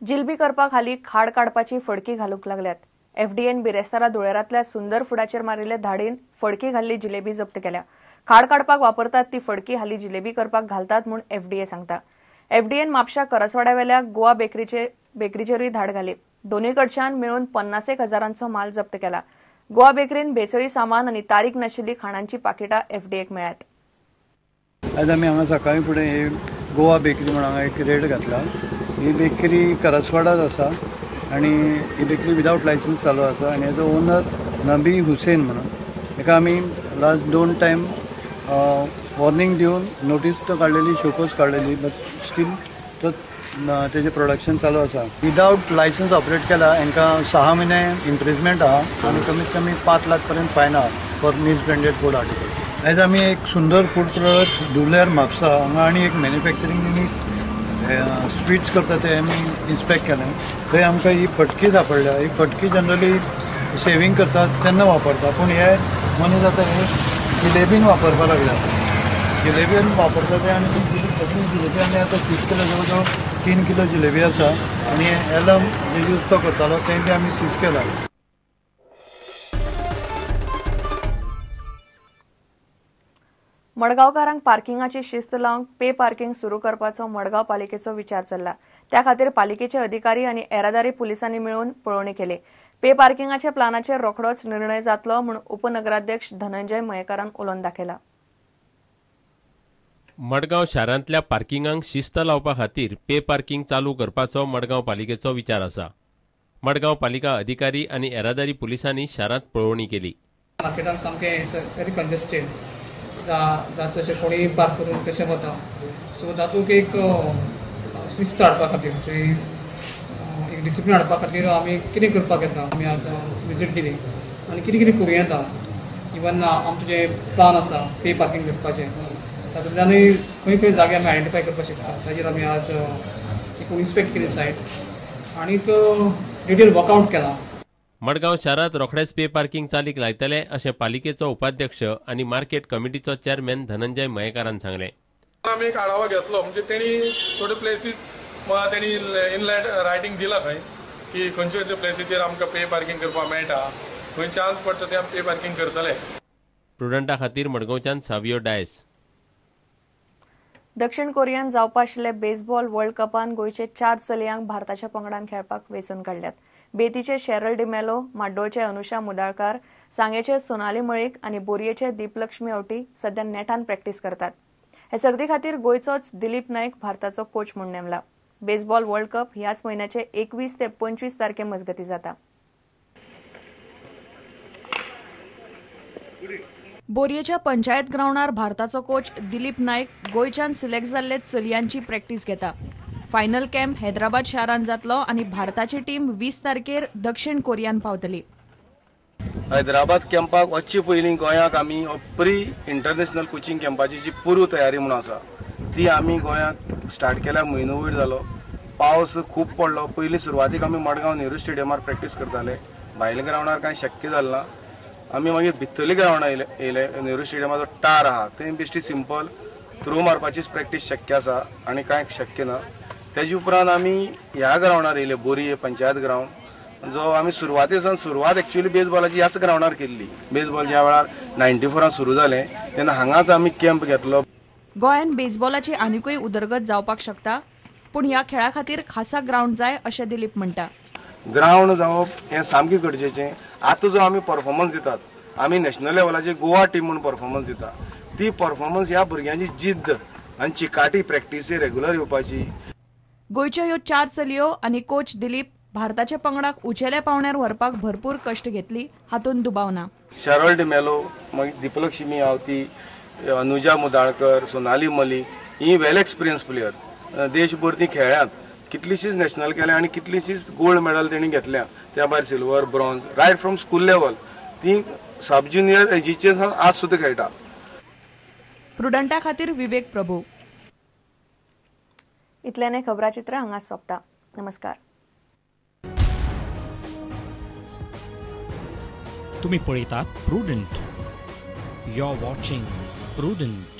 जिलबी करपाक हाली खाड काडपाची फडकी घालूंक लागल्यात. एफडीएन बिरेस्तारा धुळेरांतल्या सुंदर फुडाचेर मारिल्ले धाडीन फडकी घाल्ली जिलेबी जप्त केल्या. खाड काडपाक वापरतात ती फडकी हाली जिलेबी करपाक घालतात म्हूण एफडीए सांगता. एफडीएन म्हापशा करसवाड्यावेल्या गोवा बेकरीचेरूय धाड घाली. दोनूय कडच्यान मेळून 50 हजारांचो माल जप्त केला. गोवा बेकरीन भेसळी सामान आनी तारीख नाशिल्ली खाणांची पाकिटां एफडीएक मेळ्ळ्यात. आज आमी हांगा सकाळी फुडें हे गोवा बेकरी म्हणून हांगा एक रेड घातला. ही बेकरी करसवाडाच आसा आनी ही बेकरी विदावट लायसन्स चालू आसा आनी हेजो ओनर नबी हुसेन म्हणून हेका आमी लास्ट 2 टायम वॉर्निंग दिवन नोटीस तो काडलेली, शोकोज काडलेली, बट स्टील तो तेजें प्रोडक्शन चालू आसा. विदावट लायसन्स ऑपरेट केला हांकां 6 म्हयने इम्प्रिजमेंट आहा आनी कमीत कमी 5 लाख पर्यंत फायन आहा फॉर मिसब्रँडेड फूड आर्टिकल. आयज आमी एक सुंदर फूड प्रोडक्ट धुळेर म्हापसा हांगा आनी एक मॅन्युफॅक्चरींग युनीट स्वीट्स करता ते आमी इन्स्पेक्ट केलें. थंय आमकां ही फटकी सापडल्या. ही फटकी जनरली सेवींग करतात तेन्ना वापरता, पूण हे मनीस आतां हे जिलेबीन वापरपाक लागल्या. जिलेबीन वापरता ते आनी ती जिलेबी आमी आतां सीज केल्या. जवळ जवळ 3 किलो जिलेबी आसा आनी एलम जे यूज तो करतालो तें बी आमी सीज केला. मडगांवकारांक पार्किंगाची शिस्त लावंक पे पार्किंग सुरू करपाचो मडगांव पालिकेचो विचार चल्ला. त्या खातीर पालिकेचे अधिकारी आनी येरादारी पुलिसांनी मेळून पळोवणी केली. पे पार्किंगाच्या प्लानाचेर रोखडोच निर्णय जातलो म्हूण उपनगराध्यक्ष धनंजय मयेकारान उलोवन दाखयला. मडगांव शारांतल्या पार्किंगांक शिस्त लावपा खातीर पे पार्किंग चालू करपाचो मडगांव पालिकेचो विचार आसा. मडगांव पालिका अधिकारी आनी येरादारी पुलिसांनी शारांत पळोवणी केली. मार्केटान सामकें व्हेरी कंजेस्टेड तशें कोणीय पार्क करून कशें वता, सो तातूंत एक शिस्त हाडपा खातीर, एक डिसिप्लीन हाडपा खातीर आमी कितें करपाक येता, आमी आतां विजीट दिली आनी कितें कितें करूं येता. इवन आमचें जें प्लान आसा पे पार्किंग करपाचें, तातूंतल्यानूय खंय खंय जागे आमी आयडेंटिफाय करपाक शकता. ताजेर आमी आज एक इन्स्पेक्ट केली सायट आनी डिटेल वर्कआवट केला. मडगांव शारांत रोखडेच पे पार्किंग चालीक लायतले अशें पालिकेचो उपाध्यक्ष आनी मार्केट कमिटीचो चेअरमॅन धनंजय मयेकारान सांगलें. आमी एक आढावा घेतलो, म्हणजे तेणी थोडे प्लेसीस तेणी इनलँड रायटींग दिला खंय की खंयचे खंयचे प्लेसीचेर आमकां पे पार्किंग करपाक मेळटा, खंय चान्स पडटा ते आमी पे पार्किंग करतले. प्रुडंटा खातीर मडगांवच्यान सावियो डायस. दक्षिण कोरियान जावपा आशिल्ले बेसबॉल वर्ल्ड कपान गोंयचे 4 चलयांक भारताच्या पंगडान खेळपाक वेंचून काडल्यात. बेतीचे शेरल डिमेलो, माड्डोळचे अनुषा मुदाळकार, सांगेचे सोनाली मळीक आनी बोरयेचे दीपलक्ष्मी अवटी सध्या नेटान प्रॅक्टीस करतात. हे सर्ती खातीर गोंयचोच दिलीप नायक भारताचो कोच म्हूण नेमला. बेसबॉल वर्ल्ड कप ह्याच म्हयन्याचे 21 ते 25 तारखे मजगती जाता. बोरयेच्या पंचायत ग्रावंडार भारताचो कोच दिलीप नायक गोंयच्यान सिलेक्ट जाल्ले चलयांची प्रॅक्टीस घेता. फायनल कॅम्प हैदराबाद शारांत जातलो आनी भारताची टीम 20 तारखेर दक्षिण कोरियान पावतली. हैदराबाद कॅम्पाक वचचे पयलीं गोंयाक आमी प्री इंटरनॅशनल कोचिंग कॅम्पाची जी पूर्व तयारी म्हणून आसा ती आमी गोंयाक स्टार्ट केल्या. म्हयनो वयर जालो, पावस खूब पडलो. पयलीं सुरवातीक आमी मडगांव नेहरू स्टेडियमार प्रॅक्टीस करताले, भायल्या ग्रावंडार कांय शक्य जालें ना. आमी मागीर भितरले ग्रावंडार येयले. नेहरू स्टेडियमाचो टार आहा थंय बेश्टी सिंपल थ्रो मारपाचीच प्रॅक्टीस शक्य आसा आनी कांय शक्य ना. तेजे उपरांत आमी ह्या ग्रावंडार येयले, बोरये पंचायत ग्रावंड, जो आमी सुरवाते सावन सुरवात एक्चुअली बेसबॉलाची ह्याच ग्रावंडार केल्ली. बेसबॉल ज्या वेळार 94 सुरू जालें तेन्ना हांगाच आमी कॅम्प घेतलो. गोंयांत बेसबॉलाची आनिकूय उदरगत जावपाक शकता, पूण ह्या खेळा खातीर खासा ग्रावंड जाय अशें दिलीप म्हणटा. ग्रावंड जावप हें सामकें गरजेचें. आतां जो आमी परफॉर्मन्स दितात, आमी नॅशनल लेवलाचेर गोवा टीम म्हूण परफॉर्मन्स दिता, ती परफॉर्मन्स ह्या भुरग्यांची जिद्द आनी चिकाटी प्रॅक्टिसी रेगुलर येवपाची. गोंयच्यो ह्यो 4 चलयो आनी कोच दिलीप भारताच्या पंगडाक उंचेल्या पावंड्यार व्हरपाक भरपूर कश्ट घेतली हातूंत दुबाव ना. शरल डिमेलो, मागीर दीपलक्ष्मी आवती, अनुजा मुदाळकर, सोनाली मलिक ही वेल एक्सपिरियन्स प्लेयर. देशभर ती खेळ्यांत, कितलीशीच नॅशनल केल्या आनी कितलीशीच गोल्ड मेडल तेणी घेतल्या. त्या भायर silver, bronze, right from school level ती सब ज्युनियर एजीचे आज सुद्दां खेळटा. प्रुडंटा खातीर विवेक प्रभू. इतल्याने खबराचित्र हांगा सोंपता. नमस्कार. तुम्ही पळयतात Prudent. You are watching Prudent.